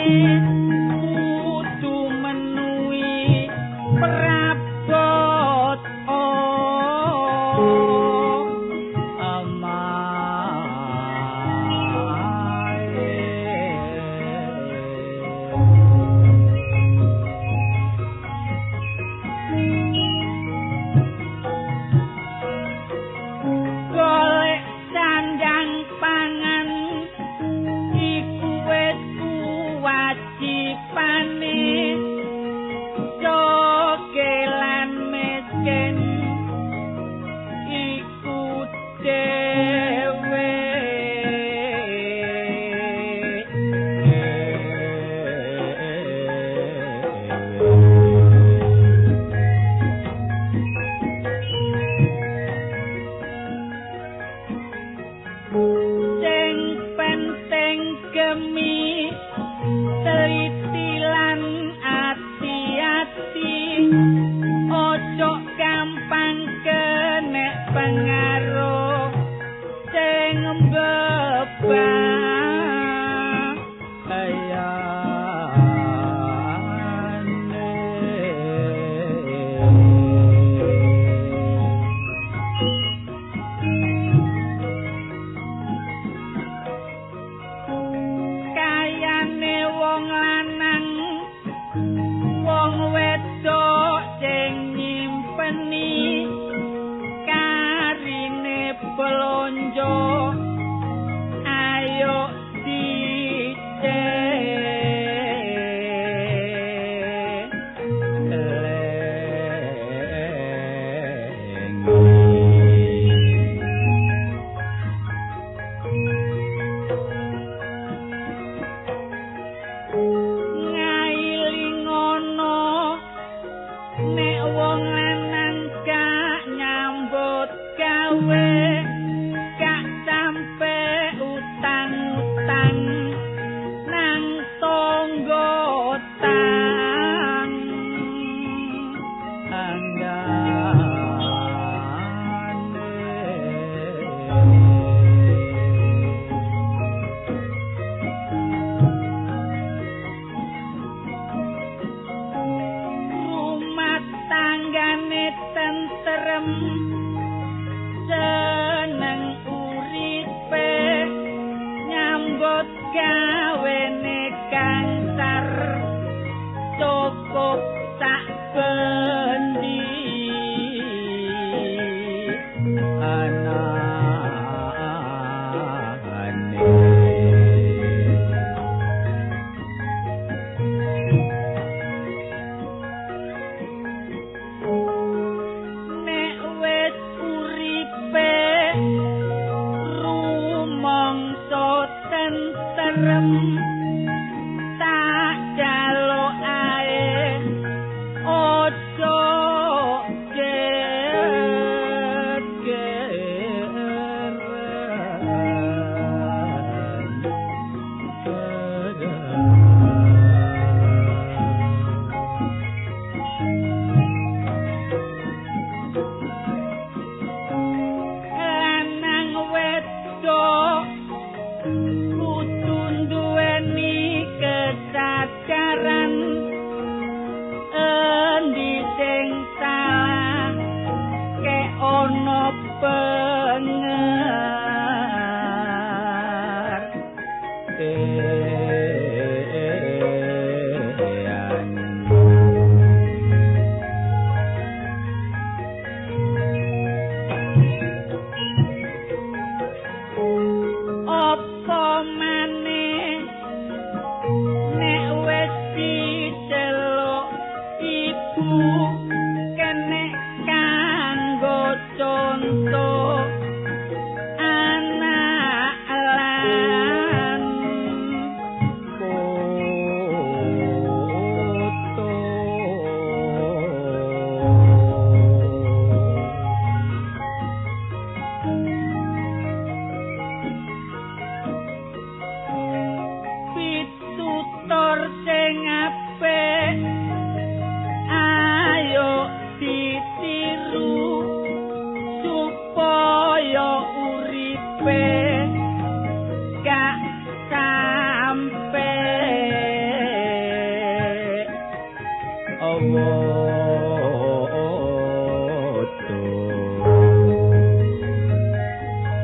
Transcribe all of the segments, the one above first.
Kudu menuhi prabot Golek sandang pangan iku wis kewajiban.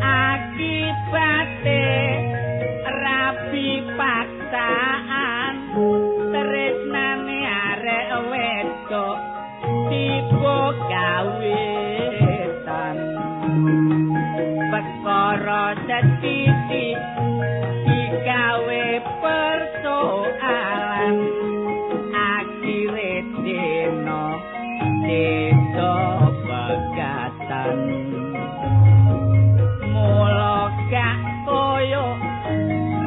Akibate rabi paksaan tresnane arek wedok tiba kawitan perkara sethithik digawe persoalan akhire dina desa pegatan mula gak koyo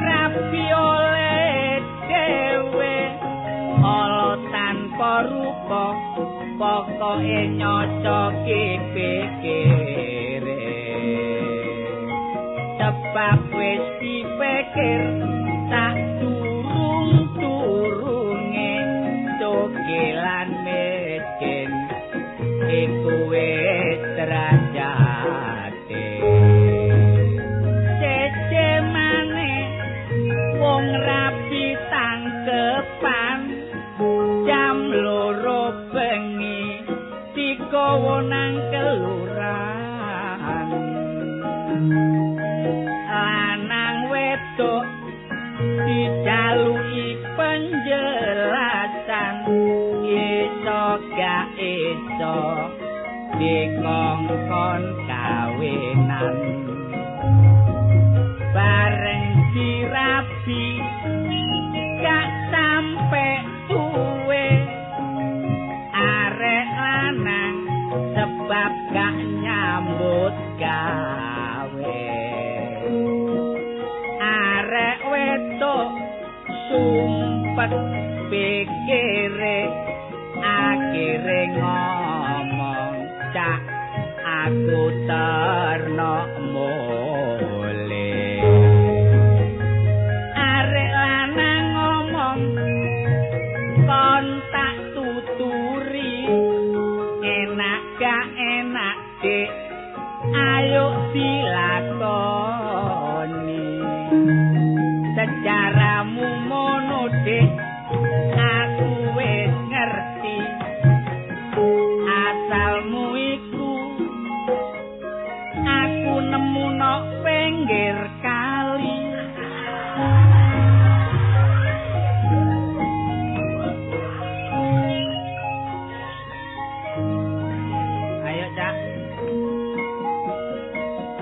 rapi oleh dhewe ala tanpa rupa pokoke nyocoki pikire sebab wis dipikir tak turung-turunge cokelan miskin iku wis derajate cece maneh wong rapi tangkepan jam 2 bengi digawa nang kelurahan lanang wedok dijaluki penjelasan iso gak iso dikongkon kawinan bareng dirabi gak sampe suwe arek lanang sebab gak nyambut gawe arek wedok sumpet pikire akhire ngomong cak aku terno mule arek lanang ngomong kon tak tuturi enak gak enak dik ayo dilakoni sejaramu mono dik aku wis ngerti asalmu iku aku nemu nok pinggir kali. Ayo cak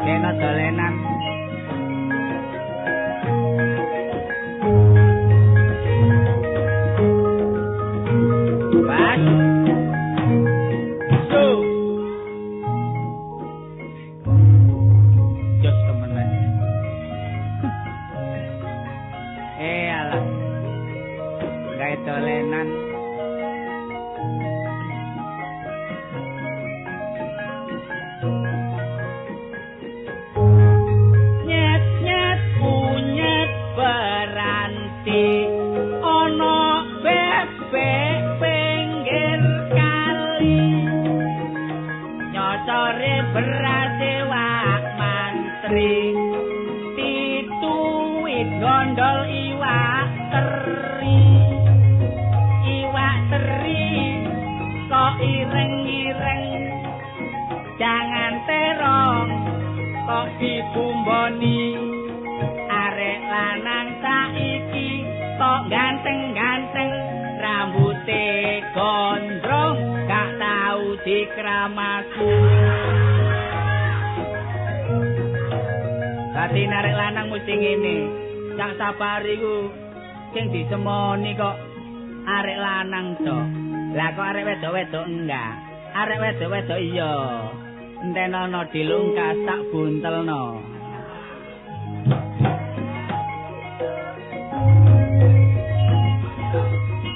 kena dolenan. Dolenan nyet nyet punyet beranti ana bebek pinggir kali nyocore berase wak mantri tituwit gondol iwak teri iwak teri kok ireng-ireng jangan terong kok dibumboni arek lanang saiki kok ganteng-ganteng rambute gondrong gak tau dikramasi. Dadi arek lanang mesti ngene cak sapari ku sing disemoni kok arek lanang tok. Lah kok arek wedok-wedok enggak? Arek wedok-wedok iya. Entenono dilungkas tak buntelno.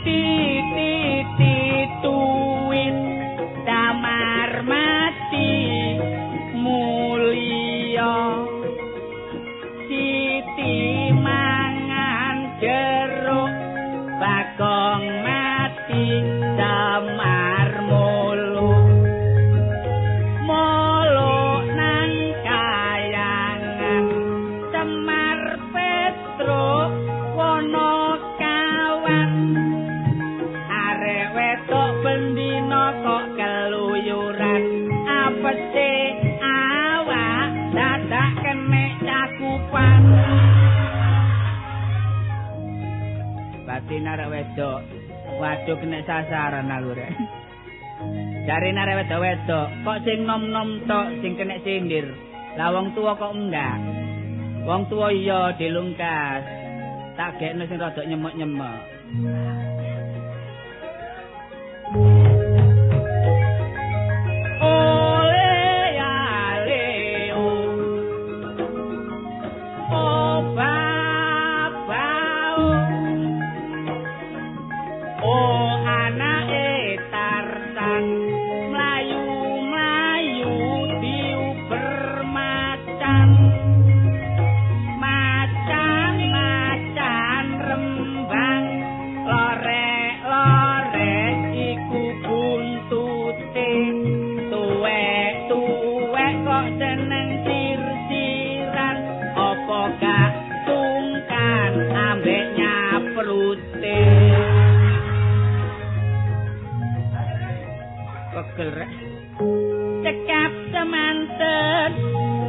Titi tuwit damar mati mulya siti mangan jeruk bagong mati damar mulu mulu nang kayangan Semar Petruk wono kawan arek wedok Batin arek wedok. Waduh kena sasaran aku rek. Jarene arek wedok-wedok, kok sing nom-nom tok sing kena sindir. Lah wong tuwa kok enggak. Wong tuwa iya dilungkas. Tak gekno sing rada nyemek-nyemek. Ole ale o. O baba o. O anake Tarzan mlayu-mlayu diuber macan. Macan-macan rembang lorek-lorek iku buntute. Tuwek-tuwek kok seneng sir-siran, apa gak sungkan ambek nyaprute. Pegel rek. Cekap semanten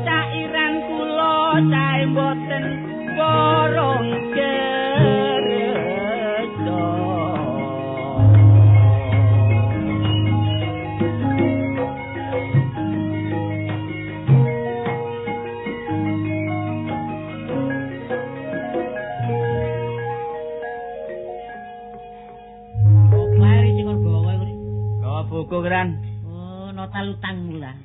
cairan kula sae mboten borong gereja. Opo ae sing kon gawa iku? Gawa buku kran. Oh, nota lutang lah.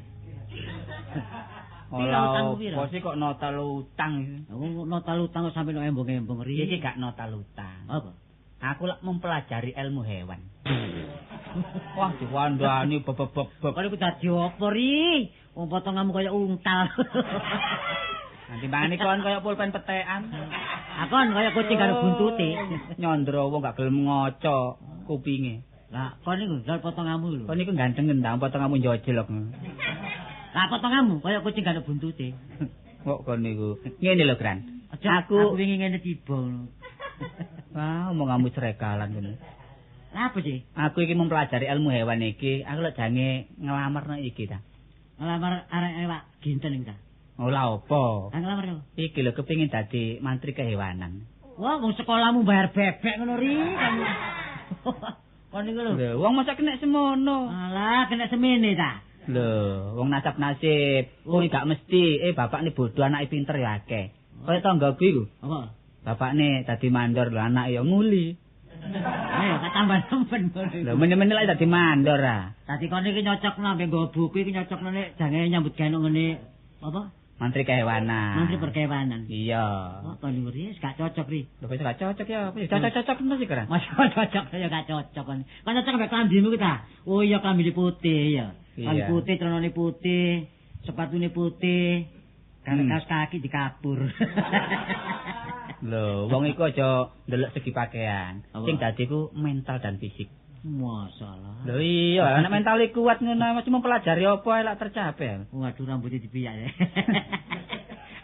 Ora apa sih kok nota lutang? Aku nota lutang kok sampe nek embong-embong ri. Iki gak nota lutang. Apa? Aku lak mempelajari ilmu hewan. Wah, diwandani bebebeb. Kok iku dadi apa ri? Wong potonganmu kaya untal. Nanti mbane kon kaya pulpen petekan. Akon kaya kucing karo buntute. Nyandra wong gak gelem ngaca kupinge. Lah, kon niku ndol potonganmu lho. Kon niku ganteng ndang potonganmu njojlok. Lah potonganmu kaya kucing karo buntute. Kok kon niku. Ngene lho, Gran. Aku wingi ngene tiba ngono. Wah, omonganmu srekalan ngono. Lah apa sih? Aku iki mempelajari ilmu hewan iki, aku lek jange nglamarno iki ta. Nglamar arek Pak Ginten iki ta. Ora apa. Ah nglamar lho. Iki lho kepengin dadi mantri kehewanan. Wah, wong sekolahmu bayar bebek ngono ri. Kon niku lho. Lho, wong masa kena semono. Alah, kena semene ta. Lho, wong nasab nasib, wong gak mesti bapakne bodoh anake pinter ya akeh. Kaya tanggaku iku. Apa? Bapakne dadi mandor lho anake ya nguli. Ayo tambah nemen ngono. Lho meneh-meneh lek dadi mandor ah. Dadi kon iki nyocokno ambek nggo buku iki nyocokno nek jange nyambut gawe ngene apa? Mantri kehewanan. Mantri perkewanan. Iya. Kok kon niku wis gak cocok ri. Lho kok gak cocok ya? Cocok-cocok mesti sih keren. Mas cocok ya gak cocok kon. Kon cocok ambek klambimu ki ta? Oh iya klambine putih ya. Klambi putih, celanane putih, sepatune putih, kaos kaki dikapur. Lho, wong iku aja ndelok segi pakaian. Sing dadi ku mental dan fisik. Masalah. Lho iya, nek mentale kuat ngono mesti mempelajari apa ae lak tercapai. Waduh rambutnya dipiyak ya.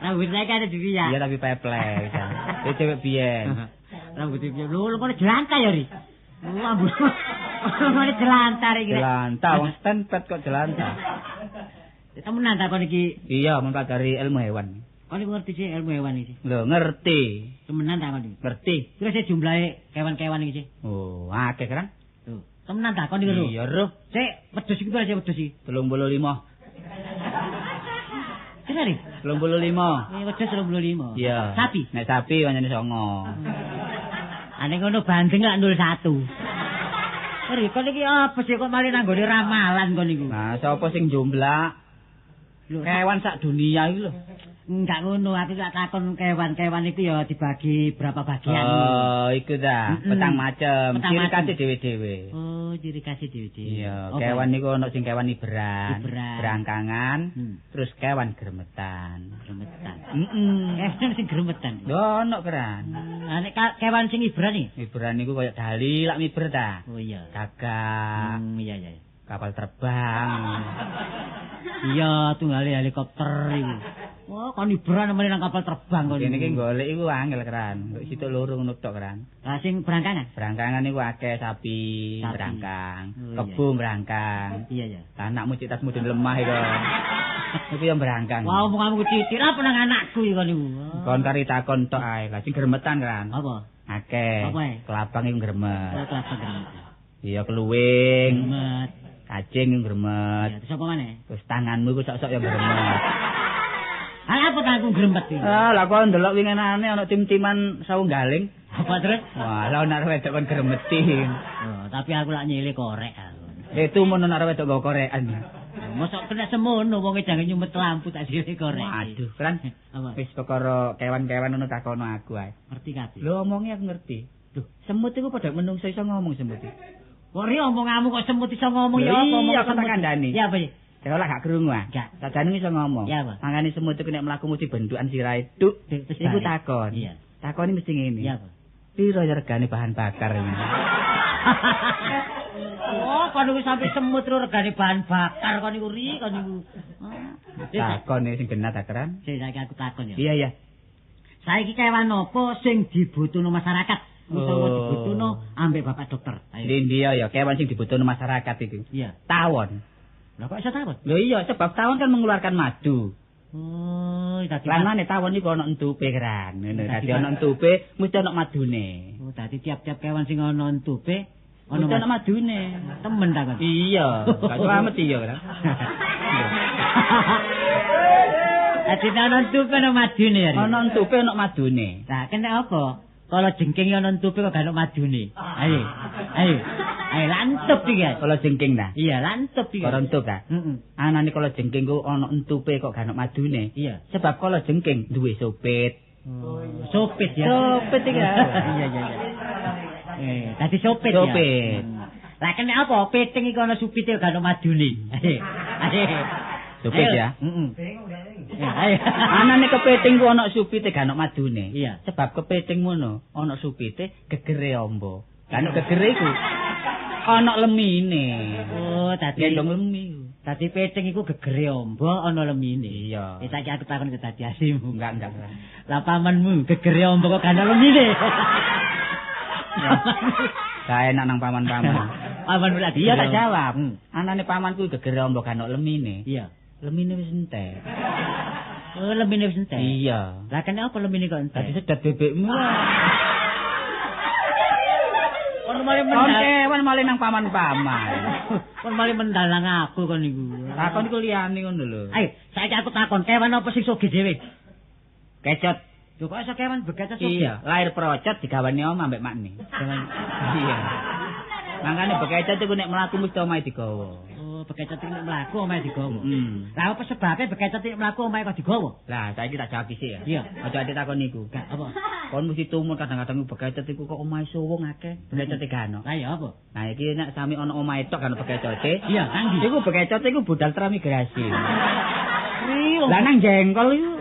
Rambut saya kan dipiyak. Iya tapi peplek. Iki cewek biyen. Rambut dipiyak. Lho, kok jelantah ya, Ri? Rambut. Kok jelantah iki. Jelantah wong stenpet kok jelantah. Temenan ta kon iki? Iya, mempelajari ilmu hewan. Kon iku ngerti sih ilmu hewan iki? Lho, ngerti. Temenan ta kon iki? Ngerti. Terus jumlahe kewan-kewan iki sih? Oh, akeh kan? Lho, temenan ta kon iki lho? Iya, roh. Sik, wedhus iki piro sik wedhus iki? 35. Kira ri? 35. Wedhus 35. Iya. Sapi? Nek sapi pancene 9. Ane ngono bandeng lak 01. Ri, kon iki apa sih kok malah nanggone ramalan kon iku? Nah, sapa sing jumlah? Lho, kewan sak dunia iki lho. Enggak ngono, aku gak takon kewan-kewan itu ya dibagi berapa bagian. Oh, iku ta, petang macem, ciri khas dhewe-dhewe. Oh, ciri khas dhewe-dhewe. Iya, kewan niku ono sing kewan iberan, berangkangan, terus kewan gremetan. Gremetan. Heeh. Kewan sing gremetan. Lho, ono keran. Lah nek kewan sing iberan iki? Iberan niku koyo dali lak miber ta. Oh iya. Gagak. Iya iya. Kapal terbang. Iya, tunggale helikopter iku. Wah, kon iberan meneh nang kapal terbang kon. Kene iki golek iku angel keran. Kok situk loro ngono tok keran. Lah sing berangkangan? Berangkangan iku akeh sapi, berangkang, kebo berangkang. Iya iya. Anakmu cek tas mudun lemah iku. Iku yang berangkang. Wah, omonganmu titik apa nang anakku iku niku. Kon kari takon tok ae. Lah sing gremetan keran. Apa? Akeh. Kelabang iku gremet. Oh, kelabang gremet. Iya, keluwing. Gremet. Kacing iku gremet. Iya, terus apa maneh? Terus tanganmu iku sok-sok ya gremet. Lah apa tanganku gremet iki? Ah, lah kok ndelok winginane ana tim-timan sawunggaling. Apa terus? Wah, lah ana wedok kon gremeti. Oh, tapi aku lak nyile korek aku. Itu mun ana wedok nggo korekan. Mosok kena semono wonge jangan nyumet lampu tak sile korek. Waduh, kan wis perkara kewan-kewan ngono takono aku ae. Ngerti kabeh. Lho omonge aku ngerti. Lho, semut iku padha menungso iso ngomong semut iki. Kok ri omonganmu kok semut iso ngomong ya apa omong semut? Iya, tak kandhani. Ya apa iki? Lah lak gak krungu ah. Sajane iso ngomong. Mangane semut iku nek mlaku mesti bentukan sirahe tuk. Iku takon. Iya. Takoni mesti ngene. Iya apa? Piro regane bahan bakar ini? Oh, kon niku sampe semut ro regane bahan bakar kon niku ri kon niku. Takon sing genah ta, Kran? Sing saiki aku takon ya. Iya, iya. Saiki kewan apa sing dibutuhno masyarakat? Utawa dibutuhno ambek Bapak dokter. Ayo. Ndi ya kewan sing dibutuhno masyarakat iki? Iya. Tawon. Lah kok iso tawon? Lho iya, sebab tawon kan mengeluarkan madu. Oh, dadi lanane tawon iku ana entupe, Kran. Ngono, dadi ana entupe mesti ana madune. Oh, dadi tiap-tiap kewan sing ana entupe ana madune. Temen ta kon? Iya, gak slamet iya, Kran. Dadi ana entupe ana madune ya. Ana entupe ana madune. Lah, kena apa? Kalau jengking ana entupe kok gak ana madune. Ayo. Ayo. Ayo lantup iki. Kalau jengking ta? Iya, lantup iki. Ora entup ta? Heeh. Anane kalau jengking ku ana entupe kok gak ana madune. Iya. Sebab kalau jengking duwe sopit. Oh, sopit ya. Sopit iki. Iya, iya, iya. Dadi sopit ya. Sopit. Lah kene apa? Piting iku ana supite gak ana madune. Ayo. Supit ya. Heeh. Ayo. Anane kepiting ku ana supite gak ana madune. Iya. Sebab kepiting ngono ana supite gegere amba. Lah nek gegere iku ana lemine. Oh, dadi gendong lemi. Dadi piting iku gegere amba ana lemine. Iya. Wis saiki aku takon ke dadi asimu. Enggak. Lah pamanmu gegere amba kok gak ana lemine. Gak enak nang paman-paman. Pamanmu lagi. Iya tak jawab. Anane pamanku gegere amba gak ana lemine. Iya. Lemine wis entek. Oh, lemine wis entek. Iya. Lah kene apa lemine kok entek? Dadi sedat bebekmu. Kon malah mendal. Kewan malah nang paman-paman. Kon malah mendalang aku kon niku. Takon iku liyane ngono lho. Ayo, saiki aku takon, kewan apa sing sugih dhewe? Kecot. Lho kok iso kewan bekecot sugih? Iya, lahir procot digawane omah ambek makne. Kewan. Iya. Mangkane bekecot iku nek mlaku mesti omahe digawa. Oh, bekecot iku nek mlaku omahe digawa. Lah apa sebabe bekecot nek mlaku omahe kok digawa? Lah, saiki tak jawab sik ya. Iya. Aja ate takon niku. Gak apa. Kon mesti tumun kadang-kadang bekecot iku kok omahe suwung akeh, bekecote gak ono. Lah ya apa? Nah iki nek sami ana omahe tok kan bekecote. Iya, nang ndi? Iku bekecote iku budal transmigrasi. Lah nang jengkol iku.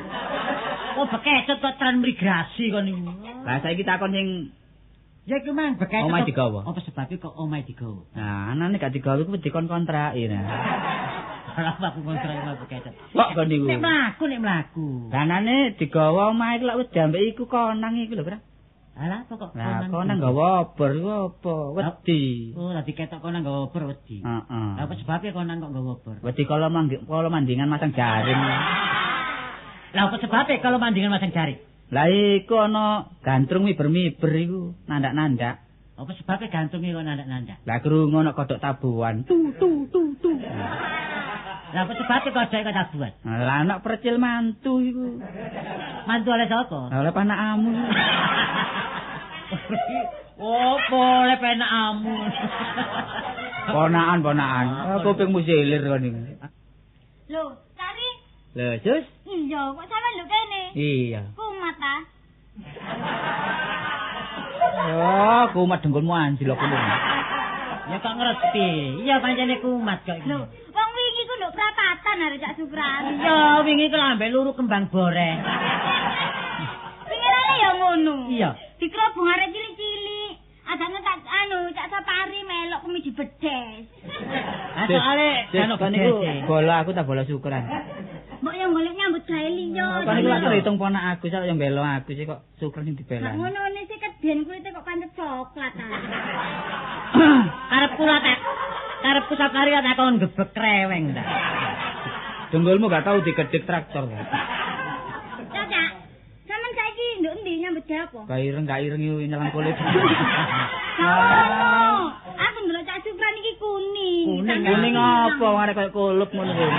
Oh, bekecot kok transmigrasi kon niku. Lah saiki takon sing ya iku mang bekecot. Omahe digawa. Apa sebabe kok omahe digawa? Nah, anane gak digawa iku dikon kontraki nah. Ora apa aku kontrak omahe bekecot. Kok kon niku? Nek mlaku, nek mlaku. Lah anane digawa omahe lak wis diambek iku konang iku lho, Bro. Alah apa kok konang? Lah konang gawa obor iku apa? Wedi. Oh, dadi ketok konang gawa obor wedi. Heeh. Lah apa sebabe konang kok gawa obor? Wedi kala mandingan masang jaring. Lah apa sebabe kalau mandingan masang jaring? Lah iku ana gantrung miber-miber iku nandak-nandak. Apa sebabe gantunge kok nandak-nandak? Lah krungu ana kodhok tabuhan. Tu tu tu tu. Lah apa sebabe kodhoke kok tabuhan? Lah ana percil mantu iku. Mantu oleh sapa? Oleh panakamu. Oh, oleh penakamu. Ponakan, ponakan. Kupingmu silir kon iku. Lho, Sari. Lho, Sus. Iya, kok sampean lho kene? Iya. Kumat ta? Oh, kumat dengkulmu anjlok kuwi. Ya kok ngerti. Iya pancene kumat kok iki. Lho, wong wingi ku nduk prapatan arek Cak Supran. Iya, wingi ku lambe luru kembang boreh. Pingirane ya ngono. Iya. Dikerobong arek cilik-cilik. Adane tak anu Cak Sapari melok kemi dibedes. Ah soale kan niku bola aku tak bola syukuran. Mbok yang golek nyambut gawe liya. Kan iku lak terhitung ponak aku sak yang belo aku sih kok syukur sing dibela. Lah ngono ne sih keden kulite kok pancet coklat ta. Karepku lah tak. Karepku Sapari tak kon gebek kreweng ta. Dengkulmu gak tau digedhek traktor. Cak, sampean saiki nduk endi nyambut gawe apa? apa? Gak ireng, gak ireng iku nyelang kulit. Aku ndelok Cak Sukran iki kuning. Kuning apa wong arek koyo kulup ngono kuwi.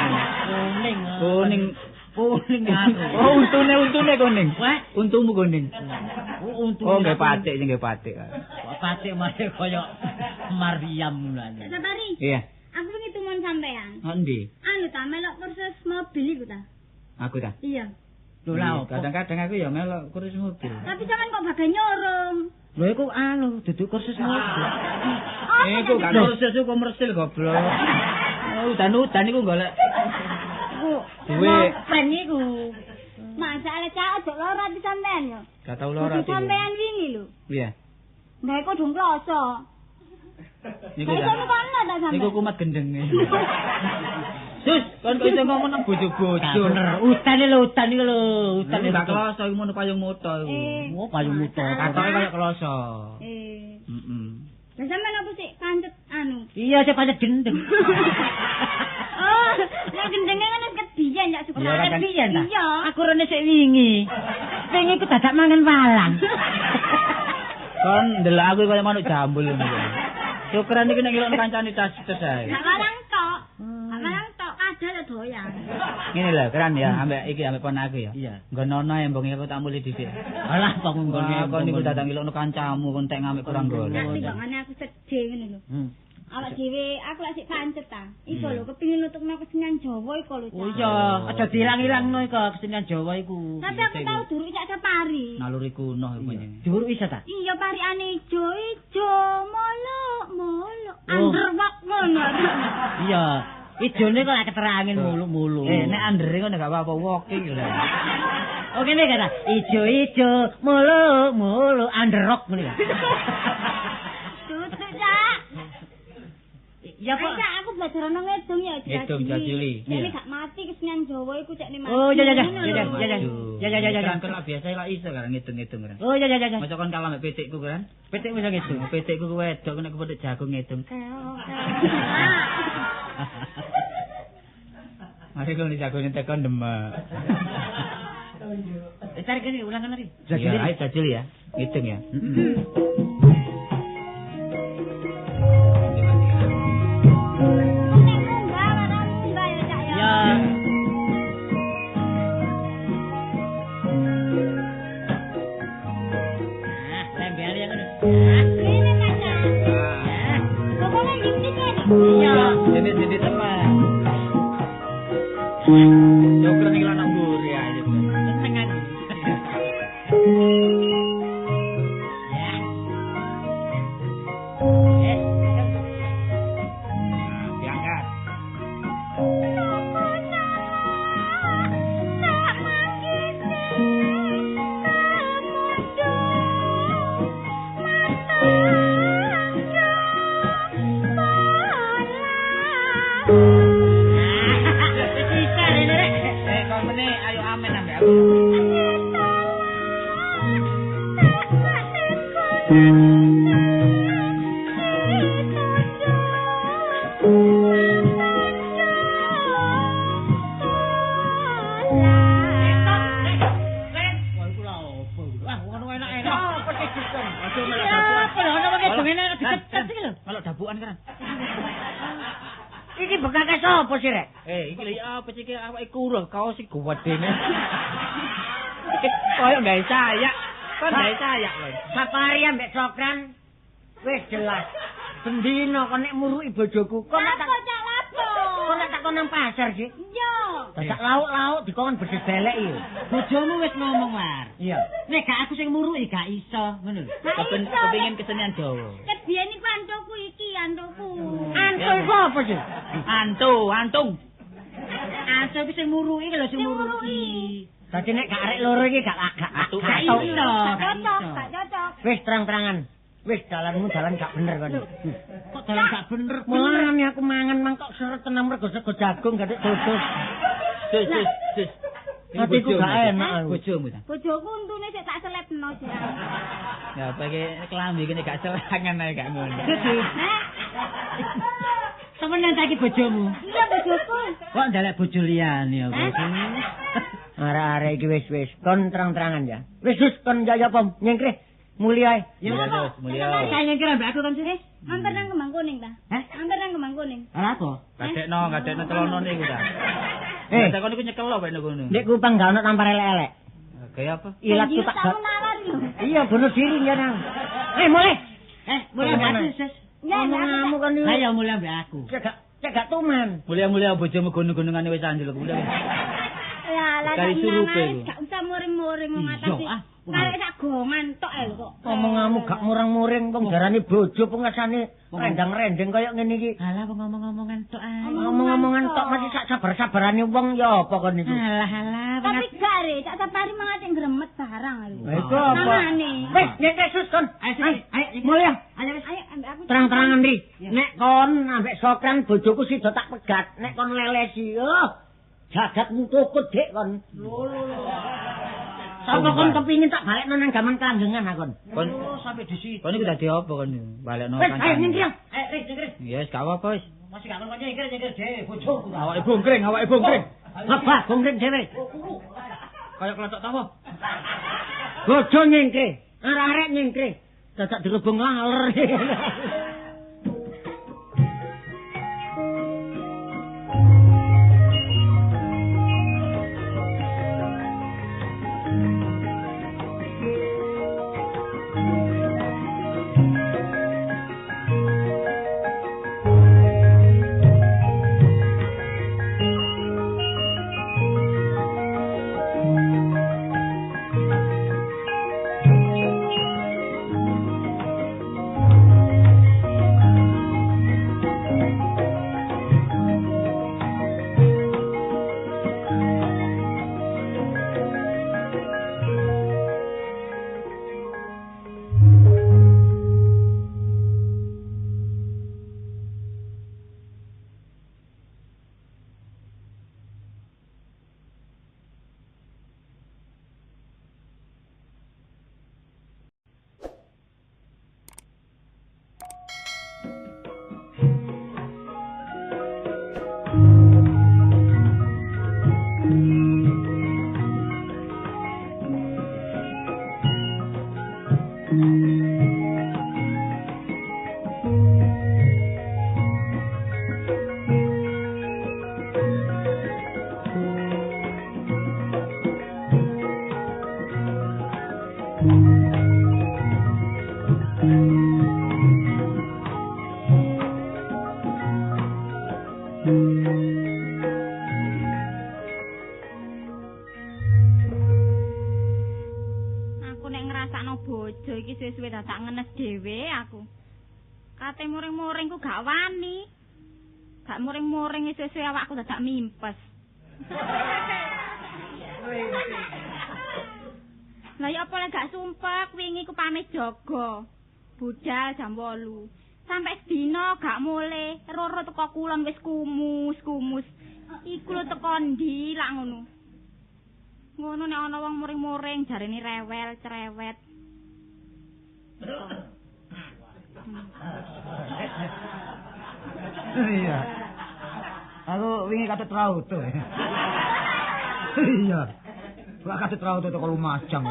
Kuning. Kuning. Kuning aku. Oh, untune kuning. Wah, untumu kuning. Oh, untu. Oh, nggih patik sing nggih patik. Patik mare koyo Maryam ngono. Cak Sapari. Iya. Aku wingi tumon sampean. Endi? Anu ta melok kursus mobil iku ta? Aku ta? Iya. Lho lha opo? Kadang-kadang aku ya melok kursus mobil. Tapi sampean kok bagian nyorong. Lho iku anu duduk kursus mobil. Iku gak kursus iku komersil goblok. Udan-udan iku golek iku duwe pen iku. Masalah cak ojo lara ati sampean yo. Gak tau lara ati. Sampean wingi lho. Iya. Gawe kodhong kloso. Niku ta. Niku kumat gendenge. Sus, kon kok iso ngomong nang bojo-bojo. Bener, udan lho, udan iku lho, udan gak kloso iku mono payung moto iku. Oh, payung moto. Katoke koyo kloso. Heeh. Lah sampean opo sik pancet anu? Iya, sik pancet gendeng. Oh, nek gendenge ngono kebiyen Cak Sukran. Kebiyen ta? Iya. Aku rene sik wingi. Wingi ku dadak mangan walang. Kon ndelok aku kaya manuk jambul ngono. Sukran iki nek ngelokno kancane tas-tas ae. Gak walang tok. Gak walang tok, ada lho doyan. Ngene lho, Kran ya, ambek iki ambek pon aku ya. Iya. Nggonono embonge aku tak mulih dhisik. Alah, kok nggone kon niku datang ngelokno kancamu kon tek ngamek kurang golek. Nek timbangane aku sedih ngono lho. Awak dhewe aku lak sik pancet ta. Iku lho kepengin nutukno kesenian Jawa iku lho. Oh iya, aja diilang-ilangno iku kesenian Jawa iku. Tapi aku tau duruk Cak Sapari. Naluri kuno iku jenenge. Duruk isa ta? Iya, parikane ijo-ijo, molok-molok, underwalk ngono. Iya, ijone kok lak keterangin muluk-muluk. Eh, nek andere ngono gak apa-apa walking lho. Oh kene kata ijo-ijo, muluk-muluk, underrock ngono ya. Tutuk, Cak. Ya kok. Cak, aku belajar ono ngedung ya. Ngedung jajuli. Cek gak mati kesenian Jawa iku cek mati. Oh iya iya iya iya iya iya iya. Kan lak biasa lak iso kan ngedung-ngedung kan. Oh iya iya iya. Masa kon kalah mek pitikku kan? Pitikmu iso ngedung. Pitikku ku wedok nek kepethuk jagung ngedung. Mari kon jagone tekon demek. Tarik ini ulangan lagi. Jajuli. Ayo jajuli ya. Ngedung ya. Heeh. Jadi teman. Joker iki lanang mburi aja. Seneng aku. Ya. Diangkat. Iki bekake sapa sih rek? Iki lho apa sih iki awake kuruh kaos iki gedene. Koyo gawe sayak. Kon gawe sayak lho. Sapari ambek Sokran wis jelas. Bendino kon nek muruki bojoku kon tak cak lapo. Kon nek tak kon nang pasar sih. Iya. Dadak lauk-lauk dikon bedhelek iki. Bojomu wis ngomong war. Iya. Nek gak aku sing muruki gak iso ngono lho. Kepengin kesenian Jawa. Kebiyen iku antuku iki, antuku. Antu iku apa sih? Antu, antung. Antu iki sing muruki lho sing muruki. Dadi nek gak arek loro iki gak gak iso. Gak cocok, gak cocok. Wis terang-terangan. Wis dalanmu dalan gak bener kon. Kok dalan gak bener? Mulane aku mangan mang kok seret tenan mergo sego jagung gak dodol. Sus, sus, sus. Atiku gak enak aku. Bojomu ta? Bojoku untune sik tak selepno sik. Ya apa iki klambi iki gak selangan ae gak ngono. Heh. Temenan ta iki bojomu? Iya bojoku. Kok ndelek bojo liyane apa? Arek-arek iki wis kon terang-terangan ya. Wis dus kon njaya apa nyengkreh mulia ae. Ya wis mulia. Saya nyengkreh ambek aku kon sih. Mampir nang Kembang Kuning ta? Hah? Mampir nang Kembang Kuning. Ora apa? Gadekno celonone iku ta. Eh, takon iku nyekel apa nek ngono. Nek kupang gak ono tampar elek-elek. Kaya apa? Ilat ku tak. Iya, bunuh diri ya nang. Eh, mulih. Mulih ambek aku, Sus. Omonganmu kon niku. Lah ya mulih ambek aku. Cek gak tuman. Mulih-mulih bojomu gunung-gunungane wis anjlok mulih. Lah, lah gak usah muring-muring wong atase. Karek sak gongan tok ae kok. Omonganmu gak murang-muring wong darani bojo pengesane rendang-rendeng kaya ngene iki. Alah wong ngomong-ngomongan tok ae. Ngomong-ngomongan tok masih sak sabar-sabarane wong ya apa kon niku. Alah alah. Tapi gak re, Cak Sapari mangate ngremet barang lho. Lah iku apa? Wis nyek sus kon. Ayo mulih. Ayo wis. Ayo ambek aku. Terang-terangan ri. Nek kon ambek Sokran bojoku sida tak pegat, nek kon lelesi. Oh. Jagatmu tukut dik kon. Lho lho lho. Sapa kon kepingin tak balekno nang gaman kelanggengan kon. Kon sampe disi. Kon iku dadi apa kon? Balekno kan. Wis ayo nyingkir. Ayo Ris nyingkir. Ya wis gak apa-apa wis. Masih gak kon nyingkir nyingkir dhewe bojoku. Awake bongkring, awake bongkring. Apa bongkring dhewe? Kaya kletok tawa. Bojo nyingkir, arek-arek nyingkir. Dadak dirubung laler. Suwe-suwe dadak ngenes dhewe aku. Kate muring-muring ku gak wani. Gak muring-muring suwe-suwe awakku dadak mimpes. Lah ya apa lek gak sumpek wingi ku pamit jaga. Budal jam 8. Sampai sedina gak mulih, roro teko kulon wis kumus-kumus. Iku lho teko ndi lak ngono. Ngono nek ana wong muring-muring jarene rewel, cerewet. Iya. Aku wingi katut rauto. Iya. Wah katut rauto teko Lumajang.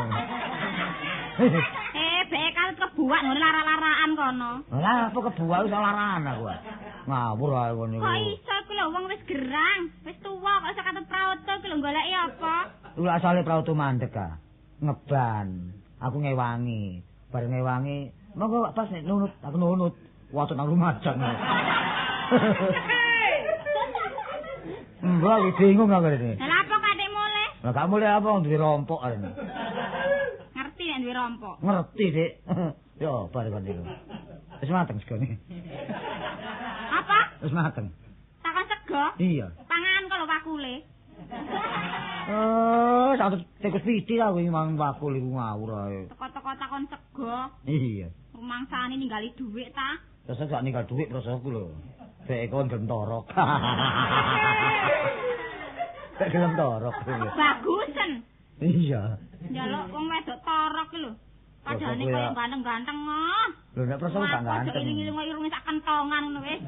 Bek katut kebuak ngene lara-laraan kono. Lah apa kebuak wis laraan aku. Ngawur ae ngono iku. Kok iso iku lho wong wis gerang, wis tuwa kok iso katut prauto iku lho goleki apa? Lho asale prauto mandek ah. Ngeban. Aku ngewangi. Bareng ngewangi, monggo pas nek nunut, aku nunut. Watut nang Lumajang. Mbak aku bingung aku rene. Lah apa kadek mulih? Lah gak mulih apa duwe rompok rene. Ngerti nek duwe rompok? Ngerti, Dik. Yo, bar kon niku. Wis mateng segone. Apa? Wis mateng. Takon sego? Iya. Pangan kok lho wakule. Oh, satu tikus piti aku iki mangan wakul iku ngawur ae. Teko-teko takon sego. Iya. Rumangsane ninggali dhuwit ta? Terus gak ninggal dhuwit rasaku lho. Bek kon gelem torok. Bek gelem torok. Bagusen. Iya. Njaluk wong wedok torok iki lho. Padahal kaya ganteng-ganteng ah. Lho nek prasaku gak ganteng. Iling-iling irunge sak kentongan ngono wis.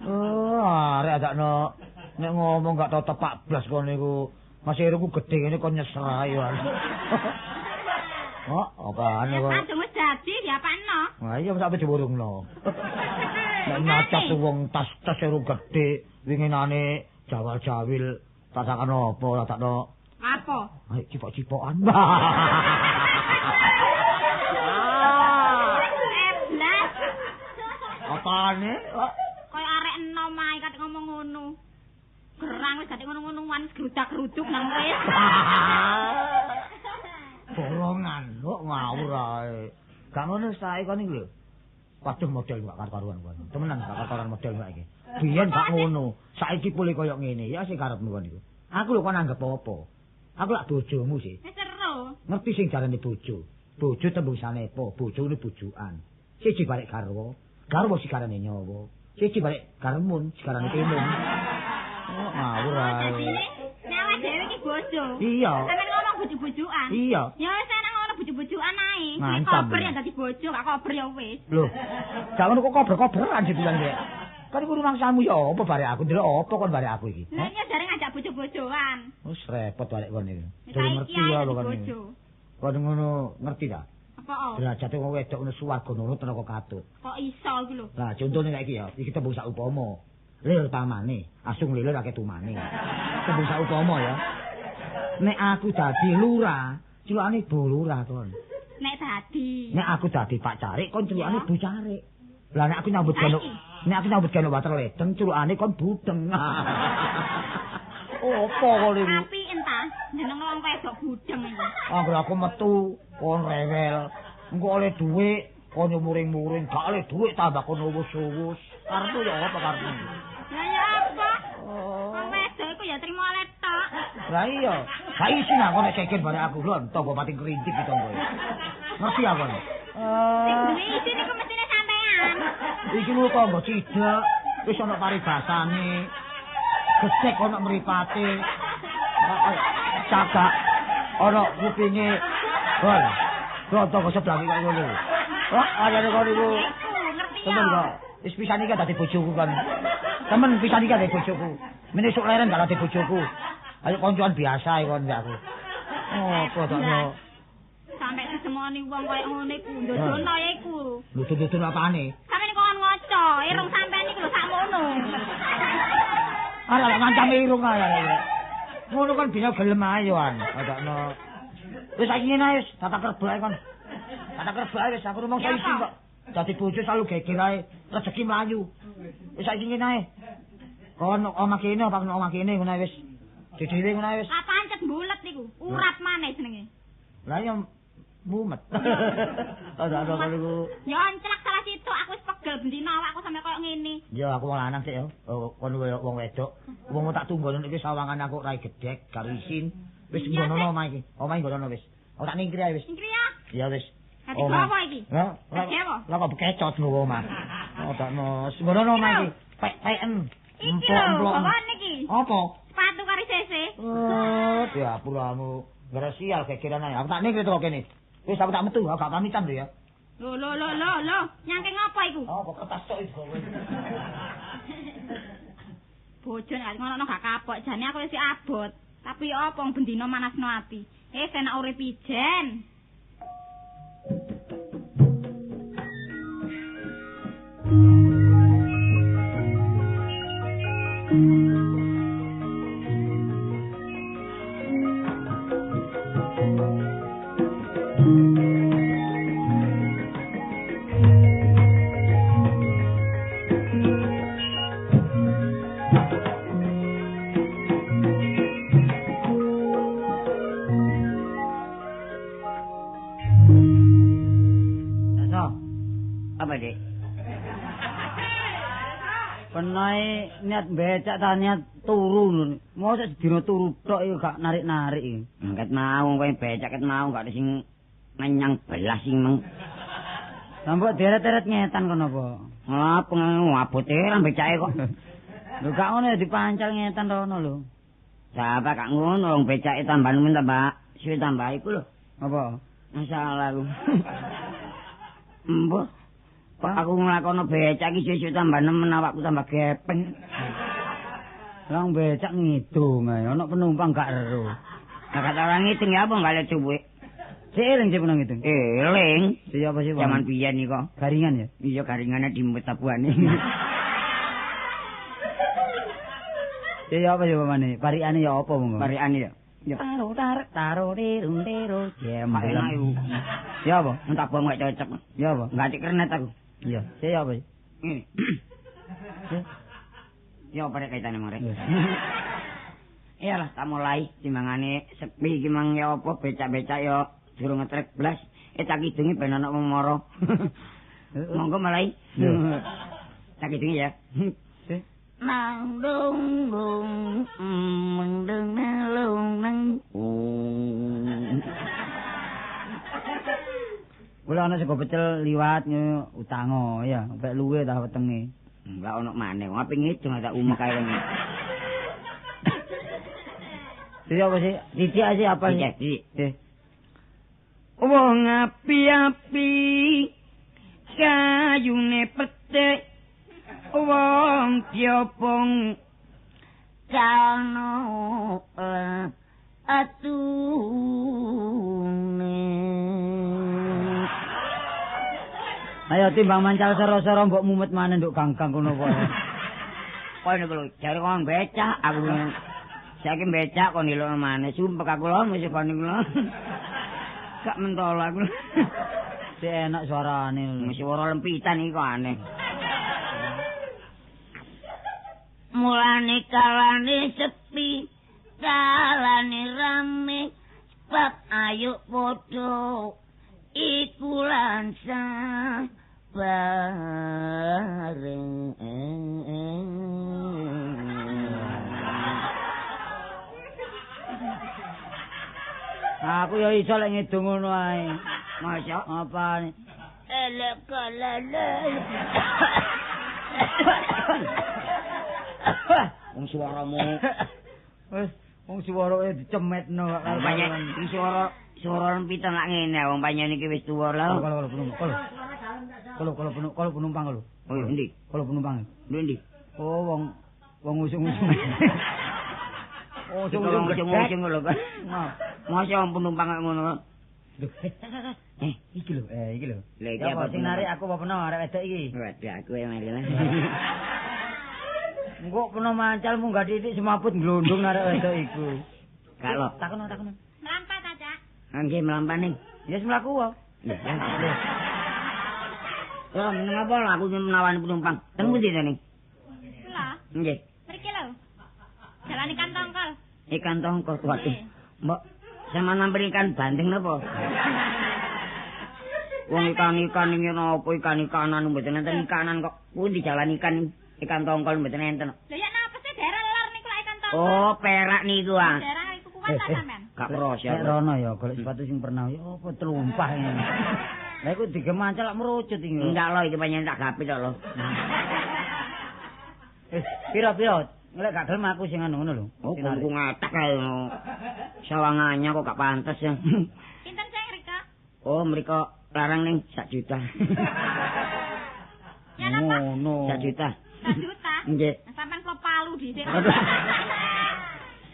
Oh, arek adakno nek ngomong gak tau tepak blas kono iku. Masih irungku gedhe ngene kon nyeser ae. Oh, apane kok? Kadung wis dadi diapakno. Wah, iya sampe diwurungno. Nek nyacat wong tas-tas irung gedhe, winginane jawal-jawil, tasakan apa, tatakno. Apa? Ayo cipok-cipokan. Eblas. Apane? Kaya arek enom ae kate ngomong ngono. Gerang wis dadi ngono-ngonoan grudak-gruduk nang wis. Borongan kok ngawur ae. Gak ngono sae kon iki lho. Waduh model gak karuan kon. Temenan gak karuan model gak iki. Biyen gak ngono. Saiki pulih koyo ngene. Ya sing karepmu kon iku. Aku lho kon anggap apa? Aku lak bojomu sih. Wis seru. Ngerti sing jarane bojo. Bojo tembung sanepa, bojone bujukan. Siji balik garwa, garwa sikarane nyawa. Siji balik garmun, sikarane timun. Oh, ngawur ae. Nek awake dhewe iki bojo. Iya. Sampeyan ngomong bojo-bojoan. Iya. Ya wis enak ngono bojo-bojoan ae. Nek kober ya dadi bojo, gak kober ya wis. Lho. Gak ngono kok kober-koberan jibulan rek. Kan iku rumangsamu ya apa barek aku ndelok apa kon barek aku iki? Lah iya jare ngajak bojo-bojoan. Wis repot barek kon iki. Durung ngerti ya lho kon iki. Kon ngono ngerti ta? Apa? Derajate wong wedok ngono swarga nurut neraka katut. Kok iso iku lho? Lah contone kayak iki ya, iki tembung saupama. Lir pamane, asung lilir akeh tumane. Tembung saupama ya. Nek aku dadi lurah, celukane Bu Lurah kon. Nek dadi. Nek aku dadi Pak Carik, kon celukane Bu Carik. Lah nek aku nyambut gawe, nek aku nyambut gawe water ledeng, celukane kon budeng. Opo kok iki? Api entah, jeneng wong wedok budeng iki. Anggere aku metu kon rewel. Engko oleh dhuwit kon muring-muring, gak oleh dhuwit tambah kon uwus-uwus. Karepmu ya apa karepmu? Lah ya apa? Wong wedok iku ya trimo oleh tok. Lah iya, gak isin aku nek cekin barek aku lho, tangga pating kerintik iki tangga. Ngerti aku nek. Sing duwe isin iku mestine sampean. Iki lho tangga cidek, wis ana paribasane. Gesek ana mripate. Cagak ana kupinge. Hol. Lho tangga sebelah iki kaya ngono. Wah, arane kono iku. Ngerti ya. Temen kok. Wis pisan iki dadi bojoku kon. Temen pisan iki dadi bojoku. Mene esuk leren gak dadi bojoku. Ayo koncoan biasa iki kon mbek aku. Oh, apa tokno. Sampe disemoni wong koyo ngene iku, ndodono ya iku. Lho ndodono apane? Sampeyan kok ngoco, irung sampean iku lho sakmono. Ala ngancam irung ae. Ngono kan bisa gelem ae yo an. Tokno. Wis saiki ngene ae wis, tata kerbek ae kon. Tata kerbek ae wis aku rumangsa isin kok. Dadi bojo selalu geger ae, rezeki mlayu. Wis saiki ngene ae. Kon omah kene apa omah kene ngono ae wis. Dhewe ngono ae wis. Ah pancet bulet iku, urat maneh jenenge. Lah ya mumet. Ora ana kono iku. Ya anclak salah situk aku wis pegel bendina awakku sampe koyo ngene. Ya aku wong lanang sik ya. Kon koyo wong wedok. Wong tak tunggono iki sawangan aku rai gedhek karo isin. Wis nggono omah iki. Omah nggono wis. Ora tak ningkri ae wis. Ningkri ya. Ya wis. Dadi apa iki? Lah kok bekecot nggowo omah. Ora ngono omah iki. Pek-peken. Iki lho, bawane iki. Apa? Sepatu karo sese. Oh, diapuramu. Gara sial gegeran ae. Aku tak ningkri teko kene. Wis aku tak metu, aku gak pamitan lho ya. Lho lho lho lho lho, nyangke ngopo iku? Oh, kok kertas tok iku. Bojo nek ngono gak kapok, jane aku wis abot. Tapi apa wong bendina manasno ati. Enak urip ijen. Penae niat becak ta niat turu lho. Mosok sedina turu tok iku gak narik-narik iki. Ket mau kowe becak ket mau gak ada sing ngenyang belas sing meng. Lah mbok deret-deret ngetan kono apa? Lah abote ra becake kok. Lho gak ngono ya dipancal ngetan rono lho. Siapa gak ngono wong becake tambah nemen tambah suwe tambah iku lho. Apa? Masalah lu. Mbah. Pak aku nglakono becak iki suwe-suwe tambah nemen awakku tambah gepeng. Lang becak ngidung ae, ana penumpang gak ero. Lah kata orang ngitung ya apa gak duwe. Sik eling sik penumpang ngitung. Eling. Sik apa sih? Zaman biyen iku. Garingan ya? Iya, garingane dimbet tabuhane. Sik apa sih pamane? Parikane ya apa monggo? Parikane ya. Ya. Taro tarik taro rirung tiro. Jembel. Ya apa? Entak bom gak cocok. Ya apa? Ganti kernet aku. Iya. Sik apa sih? Ya apa rek kaitane mong rek? Iyalah, tak mulai timbangane sepi iki mang ya apa becak-becak ya durung ngetrek blas. Tak kidungi ben ana wong mara. Monggo mulai. Tak kidungi ya. Nang dung dung mendeng nalung nang. Kula ana sego pecel liwat utango ya, sampe luwe ta wetenge. Enggak ono maneh, wong ape ngidung tak umek kae wong. Sik apa sih? Siji ae apa sih? Siji. Wong api-api kayune petik wong diopong kano atune. Ayo timbang mancal soro-soro mbok mumet maneh nduk ganggang kono pokoke. Kowe niku lho, jare kon becak aku. Saiki becak kon nilokno maneh, sumpek aku lho mesti kon niku lho. Gak mentol aku. Sik enak suarane. Mesti ora lempitan iki kok aneh. Mulane kalane sepi, kalane rame, sebab ayo padha iku lansah bareng. Aku ya iso lek ngidung ngono ae. Masa apane? Elek kalale. Wong suaramu. Wis wong suarane dicemetno kok karo banyak wong suara lempitan lak ngene wong panjenengan iki wis tuwa lho. Kalau penumpang lho. Oh endi? Kalau penumpang. Endi? Oh wong usung-usung. Oh usung-usung lho. Masa wong penumpang kok ngono. Lho, iki lho, iki lho. Lha iki apa sing narik aku apa peno arek wedok iki? Waduh aku yang mari lah. Engko peno mancal munggah titik semaput glondong arek wedok iku. Gak lho. Takono. Mlampah ta, Cak? Nggih mlampah ning. Ya wis mlaku wae. Ya meneng apa lho aku menawani penumpang. Teng pundi ta ning? Kula. Nggih. Mriki lho. Jalan ikan tongkol. Ikan tongkol waduh. Mbok sama nampil ikan bandeng napa? Wong ikan-ikan iki napa ikan-ikanan mboten enten ikanan kok. Pundi jalan ikan ikan tongkol mboten enten. Lha ya napa sih daerah lor niku lak ikan tongkol. Oh, perak niku ah. Daerah iku kuat ta sampean? Gak keros ya. Rono ya golek sepatu sing pernah ya apa tlumpah ngene. Lah iku digemancal lak merucut iki. Enggak lho iki panjenengan tak gapit kok lho. Pira-pira lek gak gelem aku sing anu ngono lho. Oh, ku ngatak kae. Sawangannya kok gak pantes ya. Pinten sing mriko? Oh, mriko larang ning 1 juta. Ya napa? Ngono. 1 juta. 1 juta? Nggih. Sampeyan kok palu dhisik.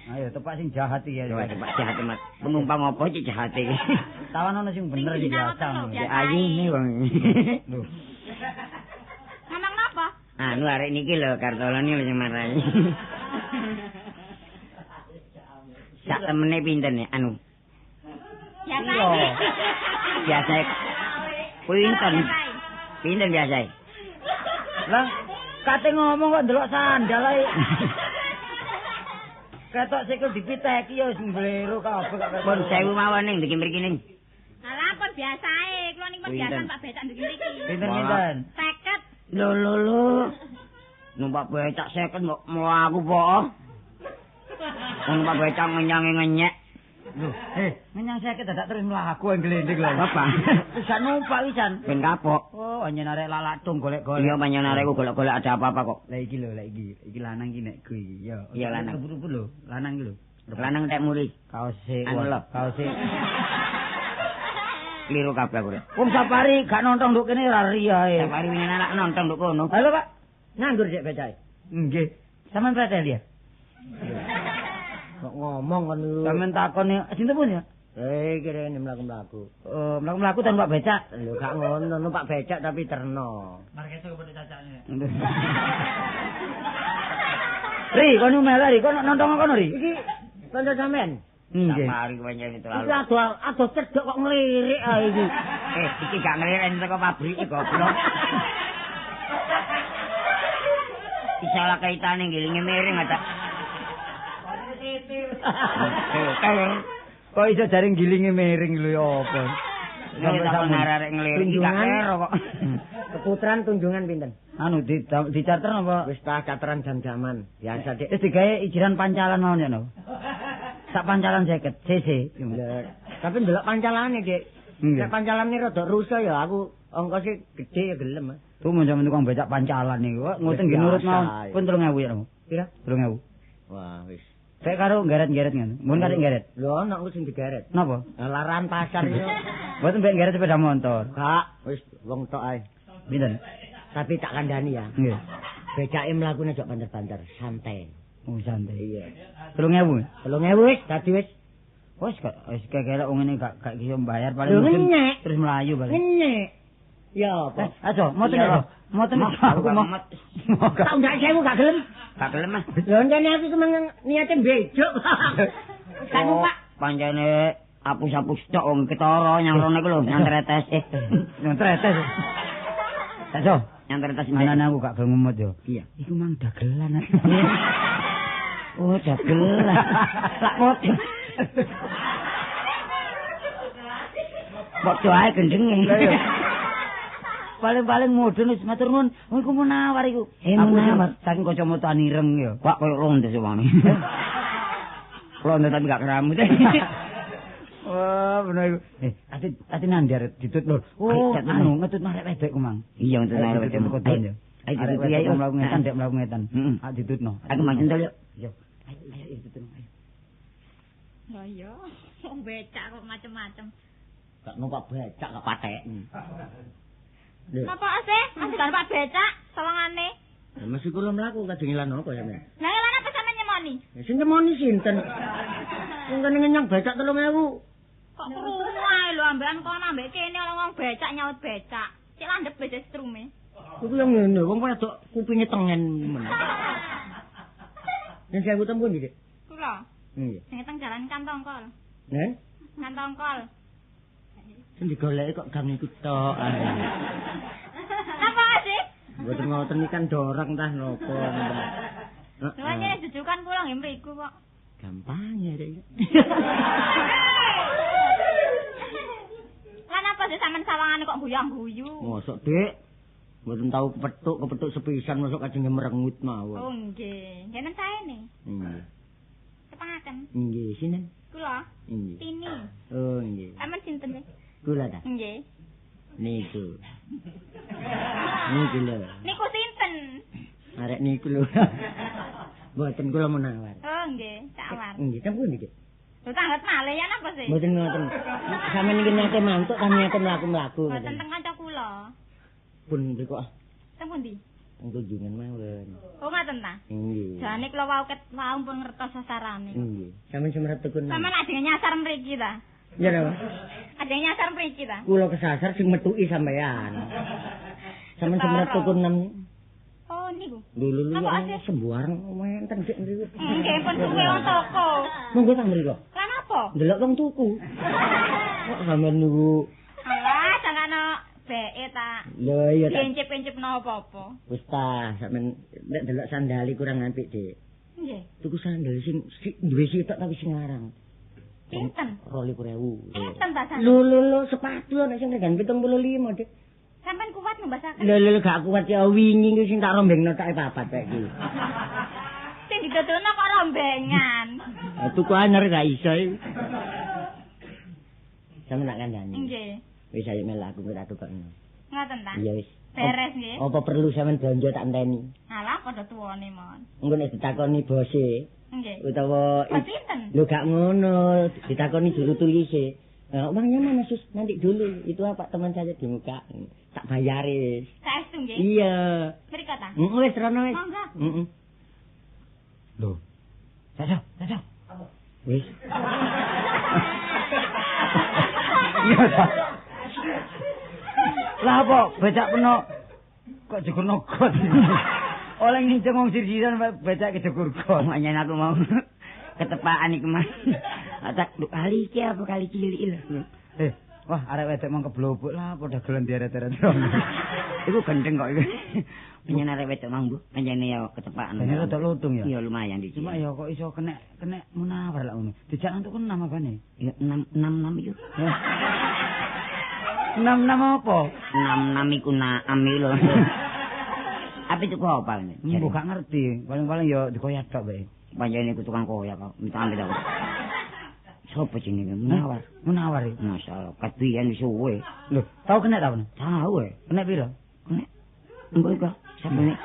Ayo tepak sing jahat iki ya. Tepak jahat Mas. Penumpang apa iki jahat iki? Tawan ono sing bener iki biasa. Ayune wong. Lho. Ngomong napa? Anu arek niki lho Kartolone lho sing marai. Sak temene pinten ya anu? Biasa. Biasa. Pinten? Pinten biasa? Lah, kate ngomong kok ndelok sandal ae. Ketok sikil dipiteki ya wis mblero kabeh kok. Pun 1000 mawon ning ndiki mriki ning. Alah pun biasae, kula niku pun biasa Pak becak ndiki mriki. Pinten-pinten? 50. Lho lho lho. Numpak becak 50 mbok mlaku po. Numpak becak ngenyange ngenyek. Lho, ngenyang 50 dadak terus mlaku glending lho. Bapak. Wis gak numpak wisan. Ben kapok. Oh, hanya arek lalaktung golek-golek. Iya, panjenengan arek golek-golek ada apa-apa kok. Lah iki lho, lah iki. Iki lanang iki nek ku iki. Ya. Iya lanang. Rupu-rupu lho, lanang iki lho. Lanang tek muri. Kaose. Anu lho, kaose. Kliru kabeh aku. Wong safari gak nonton nduk kene ora riya ae. Safari wingi anak nonton nduk kono. Halo, Pak. Nganggur sik becake. Nggih. Sampeyan preteli ya? Kok ngomong kon niku. Sampeyan takon sinten pun ya? Kirene mlaku-mlaku. Mlaku-mlaku ta numpak becak. Lho gak ngono, numpak becak tapi terno. Markeso kepethuk cacakne. Ri, kono melok ri, kono nonton kono ri. Iki kanca sampean. Nggih. Mari pancen itu Iki adoh cedhok kok nglirik ae iki. Iki gak nglirik teko pabrik goblok. Iki salah kaitane ngilinge miring ta. Kok iso jaring gilinge miring lho ya apa? Sampai sampe arek nglirik gak kero kok. Keputaran tunjungan pinten? Anu di charter apa? Wis ta charteran jam-jaman. Biasa Dik. Wis digawe ijiran pancalan mawon ya no. Sak pancalan 50 cc. Tapi ndelok pancalane, Dik. Nek pancalane rada rusak ya aku ongkose gede ya gelem. Tuh mun sampeyan tukang becak pancalan niku kok ngoten nggih nurut mawon. Pun 3000 ya. Pira? 3000. Wah, wis. Saya karo geret-geret ngono. Mun karek geret. Lho ana aku sing digeret. Napa? Laran pasar yo. Mboten mbek geret sepeda motor. Gak, wis wong tok ae. Pinten? Tapi tak kandhani ya. Nggih. Becake mlakune jok banter-banter, santai. Oh, santai. Iya. 3000. 3000 wis dadi wis. Wis gak wis kekelek wong ngene gak iso mbayar paling terus mlayu paling. Ngenyek. Ya apa? Aja, moten ya. Moten aku mau. Tak undak 1000 gak gelem. Gak gelem ah. Lho njane aku cuma niate mbejuk. Gak numpak. Pancene apus-apus tok wong ketara nyang rono iku lho, nyang tretes. Nyang tretes. Aja, nyang tretes. Anane aku gak gelem ngemut yo. Iya. Iku mang dagelan. Oh, dagelan. Lak padha. Padha ae gendenge. Paling-paling mudhun wis matur nuwun. Iku munawar iku. Aku nawar saking kacamata ireng ya. Wak koyo lonte sewane. Lonte tapi gak keramut. Wah, bener iku. Ati nang ndar ditut lho. Oh, anu ngetut arek wedok ku mang. Iya, ngetut arek wedok. Ayo, ayo mlaku ngetan, dek mlaku ngetan. Ah ditutno. Aku mang centel yo. Yo. Ayo, ayo ditutno. Ayo. Lah iya, wong becak kok macem-macem. Gak numpak becak gak patek. Napa sih? Masih gak numpak becak sawangane. Ya mesti kula mlaku kadingilan apa sampean? Lah lan apa sampean nyemoni? Ya sing nyemoni sinten? Wong kene ngenyang becak 3000. Kok krungu ae lho ambekan kono ambek kene ana wong becak nyaut becak. Cek landhep becak strume. Iku yo ngene, wong wedok kupinge tengen men. Yen sewu tempun iki, Dik. Kula. Nggih. Sing teng jalan Kantongkol. Nggih. Kantongkol. Sing digoleki kok gang iku tok. Napa sih? Mboten ngoten iki kan dorong tah napa. Lha nyene jujukan kula nggih mriku kok. Gampang ya, Dik. Lan apa sih sampean sawangane kok guyang-guyu? Mosok, Dik. Mboten tau kepethuk sepisan mosok kajeng merengut mawon. Oh nggih. Jeneng saene. Nggih. Tepangaken. Nggih, sinten? Kula. Nggih. Tini. Oh nggih. Sampeyan sinten? Kula ta? Nggih. Niku. Niku lho. Niku sinten? Arek niku lho. Mboten kula menawar. Oh nggih, tawar. Nggih, sampun niki. Lho tanglet malih ya napa sih? Mboten ngoten. Sampeyan iki niate mantuk kan niate mlaku-mlaku. Mboten teng kanca kula. Pun mriku ah. Teng pundi? Teng kunjungan mawon. Oh ngoten ta? Nggih. Jane kula wau ket wau pun ngertos sasarane. Nggih. Sampeyan semerep tekun. Sampeyan ajeng nyasar mriki ta? Iya lho. Ajeng nyasar mriki ta? Kula kesasar sing metuki sampeyan. Sampeyan semerep tekun nem. Oh niku. Lho lho lho sembarang wonten sik mriku. Nggih pun suwe wong toko. Monggo tang mriku. Lan apa? Ndelok wong tuku. Kok sampeyan niku. Alah, sangkano beke ta. Lho iya ta. Diincip-incipno apa-apa. Wis ta, sampeyan nek ndelok sandali kurang apik, Dik. Nggih. Tuku sandal sing duwe sitok tapi sing larang. Pinten? 22.000. Pinten ta sandal? Lho lho lho, sepatu ana sing regane 75, Dik. Sampeyan kuat numbasaken? Lho lho gak kuat ya wingi iki sing tak rombengno tak papat kok iki. Sing didodolno kok rombengan. Ha tuku anyar gak iso iki. Sampeyan tak kandhani. Nggih. Wis ayo melu aku tak tukokno. Ngoten ta? Iya wis. Beres nggih. Apa perlu sampeyan blanja tak enteni? Alah padha tuwane mon. Engko nek ditakoni bose. Nggih. Utawa sinten? Lho gak ngono, ditakoni juru tulise. Nah, uangnya mana Sus? Nanti dulu. Itu apa teman saya di muka. Tak bayaris. Saestu nggih? Iya. Mriko ta? Heeh wis rono wis. Monggo. Heeh. Lho. Caca, caca. Wis. Iya ta. Lah apa becak peno kok jegur got. Oleh nginceng wong sir-siran becak kejegur got. Makanya aku mau ketepaan iku Mas. Tak kali iki apa kali cilik lho. Wah arek wedok mong keblobok lah padha dagelan dieret-eret. Iku gendeng kok iku. Pancen arek wedok mang Bu, pancene ya ketepaan. Pancen rada lutung ya. Iya lumayan iki. Cuma ya kok iso kenek munawar lak ngono. Dijak ngantuk 6 apane? Ya 6 6 6 iku. 6 6 apa? 6 6 iku naam iki lho. Apa tuku apa ngene? Mbok gak ngerti. Paling-paling ya dikoyak tok bae. Pancen iku tukang koyak kok. Minta ambil aku. Sopo jenenge? Munawar. Munawar iki. Masyaallah, kebiyen suwe. Lho, tau kena ta? Tau e. Kena piro? Kena. Engko iku sabene.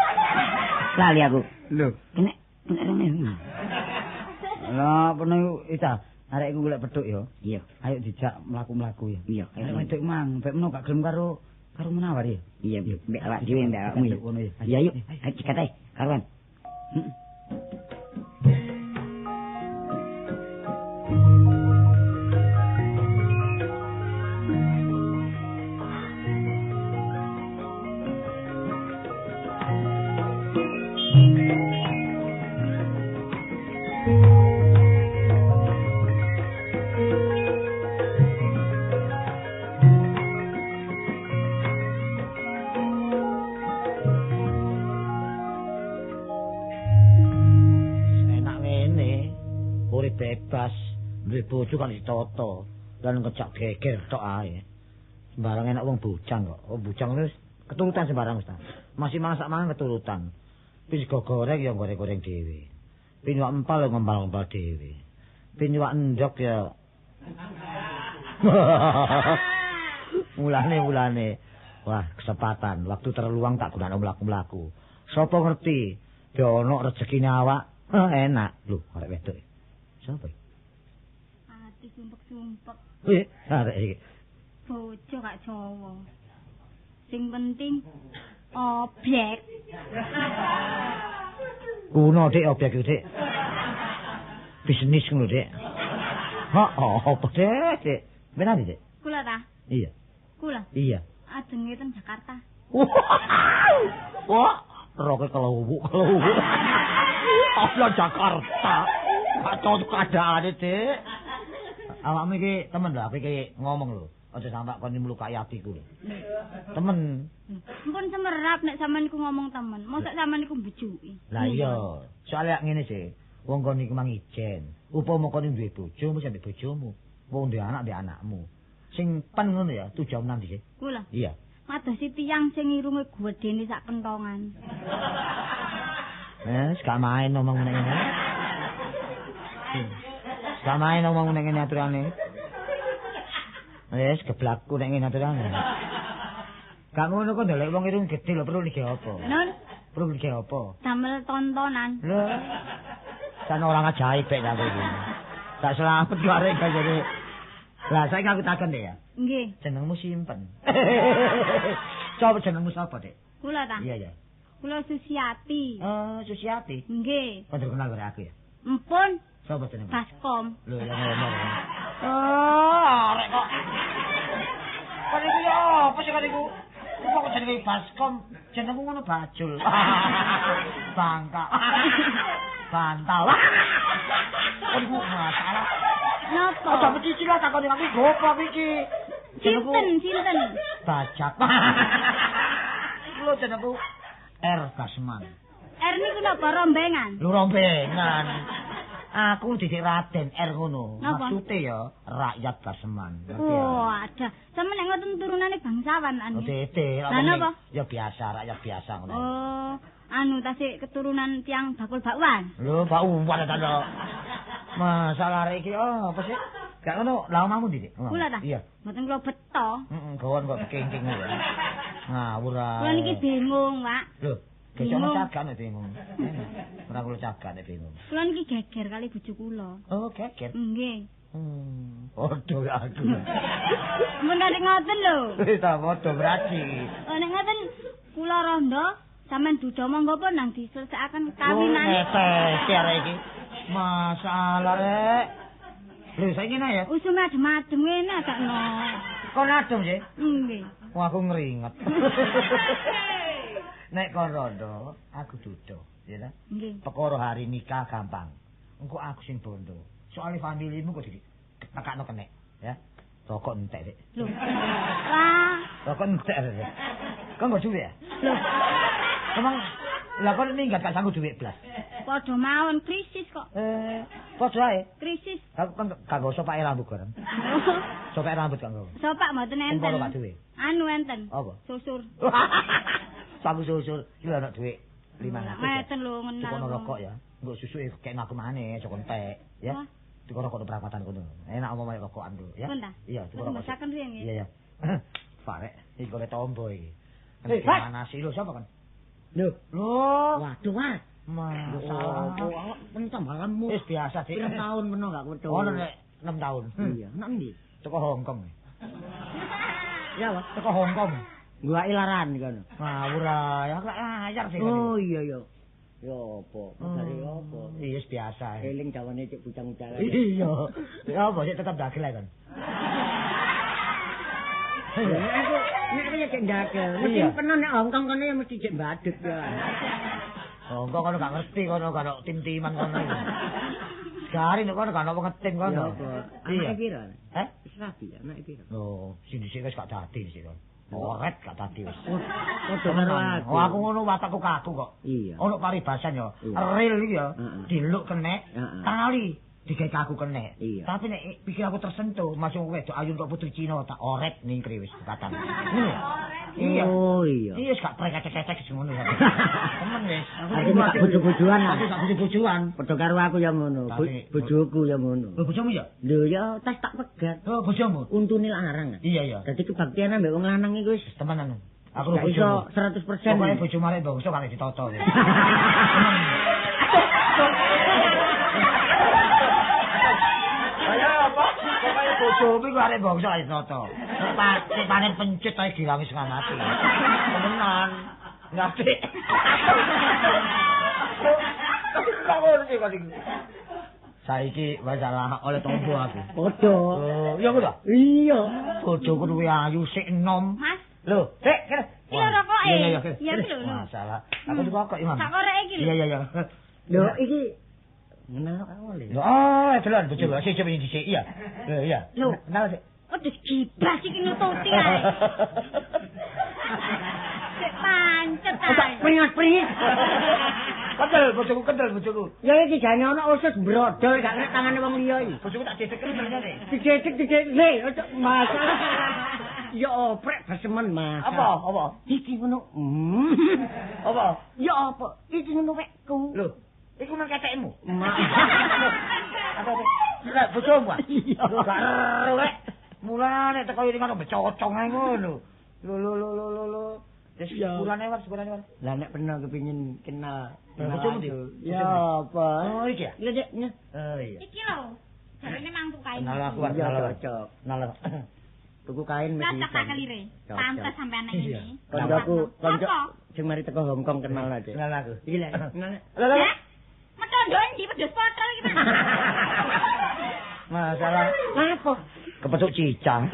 Lali aku. Lho, kena 2000. Lah, peno ita, arek iku golek pedhuk ya. Iya. Ayo dijak mlaku-mlaku ya. Iya, arek wedok mang, mbek meno gak gelem karo Munawar ya. Iya, mbek awak dhewe mbek awakmu ya. Iya, yuk. Ayo dikat ae, karuan. Heeh. Bebas duwe bojo kan ditata lan ngejak geger tok ae. Sembarang enak wong bujang kok. Wong bujang wis keturutan sembarang wis ta. Masih masak mangan keturutan. Pin sego goreng ya goreng-goreng dhewe. Pin wak empal ya ngempal-ngempal dhewe. Pin wak endok ya mulane. Wah, kesempatan waktu terluang tak gunakno mlaku-mlaku. Sopo ngerti yo ono rezekine awak. Enak. Lho, arek wedok. Sapa? Ati sumpek-sumpek. Piye? Arek iki. Bojo gak Jawa. Sing penting objek. Kuno Dik objek iki, Dik. Bisnis ngono, Dik. Heeh, apa Dik? Dik. Menawi, Dik? Kula ta? Iya. Kula? Iya. Ajenge ten Jakarta. Wah, roke kelowuk. Apa Jakarta? Gak cocok keadaane, Dik. Awakmu iki temen lho, aku iki ngomong lho. Aja sampe kon mlukai atiku lho. Temen. Mpun semerap nek sampean iku ngomong temen. Mosok sampean iku mbujuki. Lah iya, soalé ngene sih. Wong kon iku mang ijen. Upama kon duwe bojo, mesti ambek bojomu. Wong duwe anak, duwe anakmu. Sing pen ngono ya, tujuan nang ndi sih? Kula. Iya. Madosi tiyang sing irunge gedene sak kentongan. Gak main ngomong ngene ngene. Gak main ngomong ngene ngene aturane. Wis geblakku nek ngene aturane. Gak ngono kok ndelok wong irung gedhe lho perlu lige apa? Nun, perlu lige apa? Damel tontonan. Lho. Kan orang ajaib nek aku iki. Tak selamat kok arek gak jare. Lah saiki aku takon Dek ya. Nggih. Jenengmu simpen. Coba jenengmu sapa, Dek? Kula ta? Iya, iya. Kula Susiati. Oh, Susiati. Nggih. Kon terkenal karo aku ya? Empun. Sapa jenengmu? Baskom. Lho, ya ngomong. Oh, arek kok. Kon iku ya apa sih kon iku? Kok jenenge Baskom? Jenengku ngono bajul. Bangka. Bantal. Kon iku masalah. Napa? Aja mecicil lah takon aku gopo iki. Sinten, sinten? Bajak. Lho jenengku R Basman. R niku napa rombengan? Lho rombengan. Aku didik Raden R ngono. Maksude ya rakyat Basman. Oh, ada. Sampe nek ngoten turunane bangsawan anu. Oh, dede. Lah napa? Ya biasa, rakyat biasa ngono. Oh, anu tasik keturunan tiyang bakul bakwan. Lho, bakwan ta lho. Masalah arek iki oh, apa sih? Gak ngono, lha omahmu ndi, Dik? Kula ta? Iya. Mboten kula beto. Heeh, gawan kok kengking lho. Ngawur ae. Kula niki bingung, Pak. Lho, gecono cagak nek bingung. Ora kula cagak nek bingung. Kula niki geger kali bojo kula. Oh, geger. Nggih. Padha aku. Mun nek ngoten lho. Wis ta padha berarti. Oh, nek ngoten kula rondo sampean duda monggo pun nang diselesaken kawinan. Oh, ngetesi arek iki. Masalah rek. Lho saiki ngene ya. Usume adem-adem ngene takno. Kon adem sih? Nggih. Wah aku ngeringet. Nek kon rondo, aku dudu, ya ta? Nggih. Perkara hari nikah gampang. Engko aku sing bondo. Soale familimu kok ditekakno kenek, ya. Rokok entek, Dik. Lho. Wah, rokok entek, Dik. Kon nggo dhuwit ya? Lho. Emang lah kon minggat gak sanggup dhuwit blas. Padha mawon krisis kok. Padha ae. Krisis. Aku kan gak nggo sopake rambut kono. Sopake rambut gak nggo. Sopak mboten enten. Engko gak duwe. Anu enten. Apa? Susur. Saku susur iki lho ana dhuwit 500. Ngeten lho ngenal. Tukono rokok ya. Engko susuke kekno aku maneh aja entek ya. Tuku rokok perapatan kono. Enak omong rokokan lho ya. Iya, tuku rokok. Masakan riyen nggih. Iya, iya. Farek iki golek tombo iki. Gimana sih lho sapa kan? Lho. Lho. Waduh, Mas. Masalah. Pentambalanmu. Wis biasa, Dik. Pirang tahun meno gak kudu. Ono nek 6 tahun. Iya, nek endi? Teko Hongkong. Ya, Mas. Teko Hongkong. Guwake laran kono. Ngawur ae, aku lak layar sih. Oh iya iya. Ya apa? Kabare apa? Iya, biasa. Eling jawane cek bujang-bujangan. Iya. Ya apa sik tetep dagel ae kon. Aku nek ya cek ndagel. Mesti peno nek Hongkong kono ya mesti cek badut ya. Hongkong kono gak ngerti kono gak ono tim-timan kono. Garing nek kono gak ono ngetim kono. Iya. Anake piro? Heh? Wis rabi anake piro? Lho, sing dhisik wis gak dadi dhisik kon. Oret gak dadi wis. Padha karo aku. Oh, aku ngono watakku kaku kok. Iya. Ono paribasan ya. Real iki ya, diluk kenek, tali digawe kaku kenek. Tapi nek pikir aku tersentuh, masuk wedok ayu kok putri Cina tak oret ningkri wis katan. Ngono. Iya. Oh iya. Iya wis gak prek-kecek ngono ya. Temen wis. Aku gak bojo-bojoan. Aku gak bojo-bojoan. Padha karo aku ya ngono. Bojoku ya ngono. Lho bojomu ya? Lho ya tas tak pegat. Oh bojomu. Untune larang. Iya iya. Dadi kebaktian ambek wong lanang iku wis temenan. Aku lho iso 100%. Pokoke bojo marek bangsa kali ditata. Bojomu iku arek bangsa ae toto. Nek panen pencut ae gilangi setengah mati. Temenan. Ngerti. Kok ngono sih kok iku. Saiki masalah oleh tombo aku. Padha. Oh, iya ku ta? Iya. Bojoku luwih ayu sik enom. Mas. Lho, sik kene. Iki lho rokoke. Iya, iya, iya. Masalah. Aku rokok iki, Mas. Tak koreke iki lho. Iya, iya, iya. Lho iki kenal aku lho. Oh, delon bojo sik coba dhisik. Iya. Lho iya. Lho, kenal sik. Wedhus gibas iki nututi ae. Sik pancet ae. Pringas-pringis. Kendel bojoku, kendel bojoku. Ya iki jane ana usus brodol gak nek tangane wong liya iki. Bojoku tak dedek kendel. Didedek didedek. Le, ojo masalah. Ya oprek besemen, Mas. Apa? Apa? Iki ngono. Apa? Ya apa? Iki ngono wekku. Lho. Iku nang ketekmu. Apa? Lah bojomu. Iya. Lho gak ero rek. Mulane teko iki ngono becocong ae ngono. Lho lho lho lho lho. Wis sepurane war, sepurane war. Lah nek pernah kepengin kenal bojomu ndi? Ya apa? Oh iki ya. Lho Dek. Oh iya. Iki lho. Jarene mangku kain. Kenal aku war, kenal. Kenal. Tuku kain mesti. Cocok kelire. Pantes sampean nang ngene. Koncoku, konco sing mari teko Hongkong kenal aja. Kenal aku. Iki lho, kenal. Lho lho. Metondo ndi wedhus potol iki, Mas. Masalah apa? Kepethuk cicang.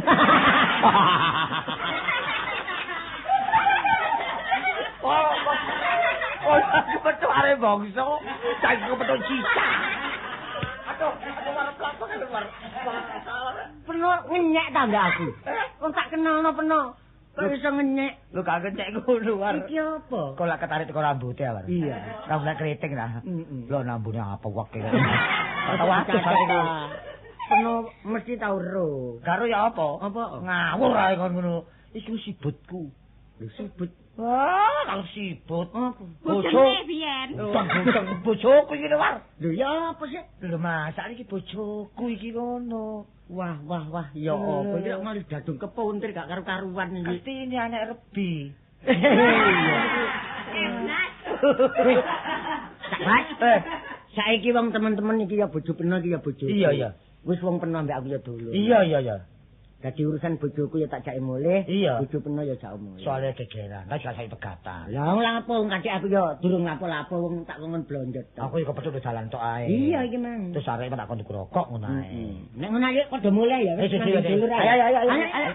Oh, kepethuk arek bangsa, saiki kepethuk cicang. Aduh, aku arep lapo keluar. Peno ngenyek ta mbak aku. Wong tak kenalno peno. Kok iso ngenyek? Lho gak ngenyek ngono war. Iki apa? Kok lak ketarik teko rambute war. Iya. Rambut keriting ta. Heeh. Lho nambune apa wek iki. Tau aku saiki. Peno mesti tau ro. Karo ya apa? Apa? Ngawur ae kon ngono. Iki sibutku. Lho sibut. Wah, kalau sibut. Apa? Bojone biyen. Bojoku iki lho war. Lho ya apa sih? Lho masak iki bojoku iki ngono. Wah, wah, wah, ya apa iki malah dadung kepuntir gak karu-karuan iki. Ngerti ini anak rebi. Enak. Sak, saiki wong teman-teman iki ya bojo peno iki ya bojo. Iya, iya. Wis wong peno ambek aku ya dulu. Iya, iya, iya. Dadi urusan bojoku ya tak jake mulih, bojo peno ya jak mulih. Soale gegeran, tak jake pegatan. Lah wong lapo wong kadek aku ya durung lapo-lapo wong tak kongon blonjo tok. Aku ya kepethuk dalan tok ae. Iya iki mang. Terus arek tak kon tuku rokok ngono ae. Nek ngono ayo padha mulih ya. Wis, wis, wis. Ayo, ayo, ayo. Ayo, ayo.